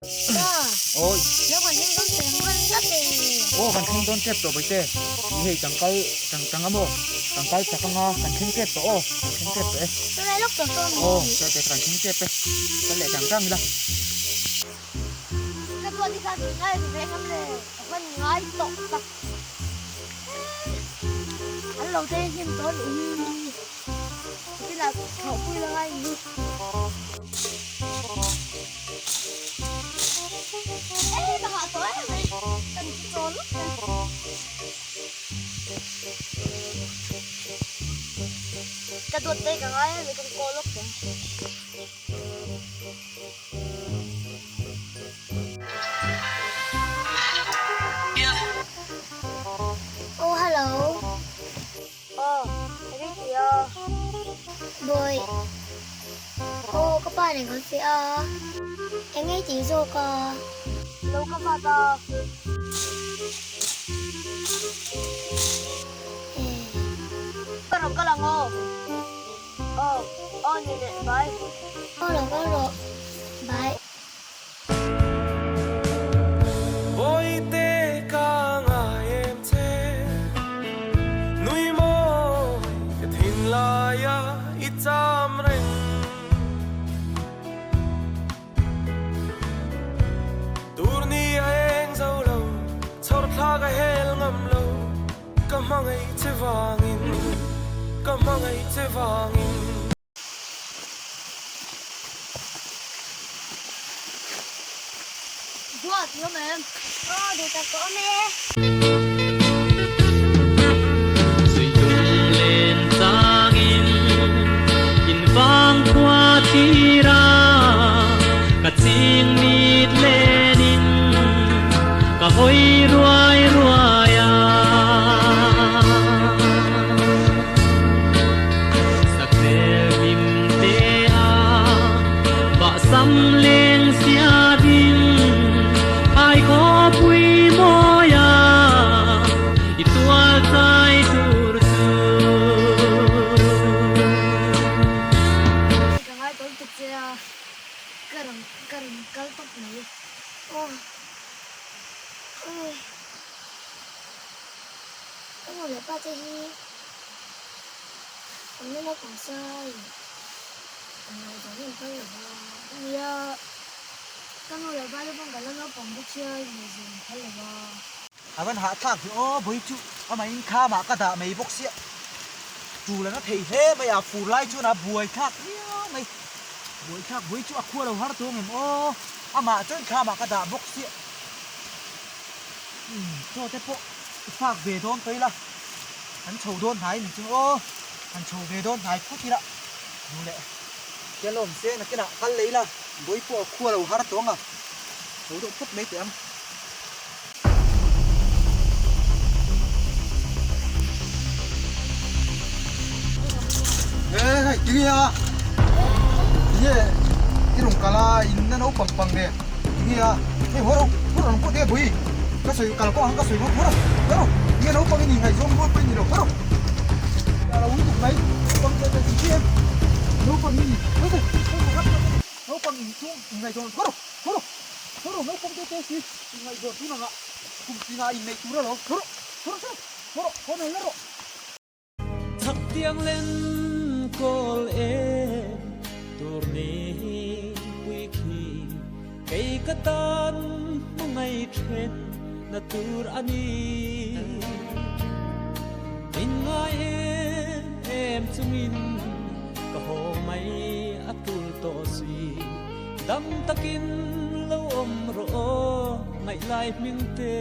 Oi. Aw kan thleng dawn tep tawh Bawihte. Ni hei tangkal tang tang a maw? Tangkal chak anga kan thleng tep tawh aw. Kan thleng tep tawh e. Aw chaw te kan thleng tep e. Kal leh tang tang ila. Ka duat te ka ngai a kan call lawk teh. Oh hello. Aw eng ti a? Bawi. Aw ka pa nen kan fiah a, eng nge tih zawk a? Lo ka vat a. Ka rawn kal ang aw. Aw, aw ni leh bye. Aw lo kal rawh, bye. Bawihte ka ngai em che Nui mawi ka thinlai a i cham reng Tur ni a eng zo lo chhawr thla ka hel ngam lo Ka hmangaih che vangin ka hmangaih che vangin. Duat i awm em? Aw duh tak ka awm e. Suihlung len changin in vang khua thlir a, ka ching mit lenin ka hawi ruai ruai a. Sakhmel hlim te a vah sam leng sia ding ai khawpui mawi a i tual chai tur chu. Ka ngai tawn tuk che a, ka rawn ka rawn kal tawp mai. Aw ui. Ka nu leh pa te hi an la naupang sa in an ngaihzawng hi an phal lo va. Nia, ka nu leh pa te pawn kan la naupang bawk sia in ngaihzawng an phal lo va. A van hahthlak ve aw bawi chu amah in khamah ka dah mai bawk sia tul an a thei hle mai a fur lai chuan a buai thlak viau mai buai thlak bawi chu a khua lo har tawng em aw amah chuan khamah ka dah bawk sia. Umm chaw te pawh i fak ve dawn tawh ila an chho dawn hnai ni chu aw han chho ve dawn hnai phawt ila duh leh tia lawm se nakinah kal leh ila bawi pawh a khua lo har tawh ang a chho deuh phawt mai teh ang. He hei tinge a tinge i rawn kal a in na naupang pang ve tinge a hei haw rawh haw rawh pawh te bui ka sawi kal pawh ang ka sawi bawk haw rawh haw rawh tinge naupang i ni ngaihzawng rual pawh i ni lo haw rawh a lo lutuk mai naupang te te chi em naupang i ni haw rawh naupang in chung in ngaihzawn haw rawh haw rawh haw rawh naupang te te si in ngaihzawn tun anga kum tinah inneih tur alawm haw rawh haw rawh haw rawh haw mai la rawh. Chak tiang len kawl em tur ni pui khi kei ka tan hmangaih then na tur a ni. Min ngai em em chungin ka haw mai a tul tawh si. Dam takin lo awm rawh aw ngaihlai hming te.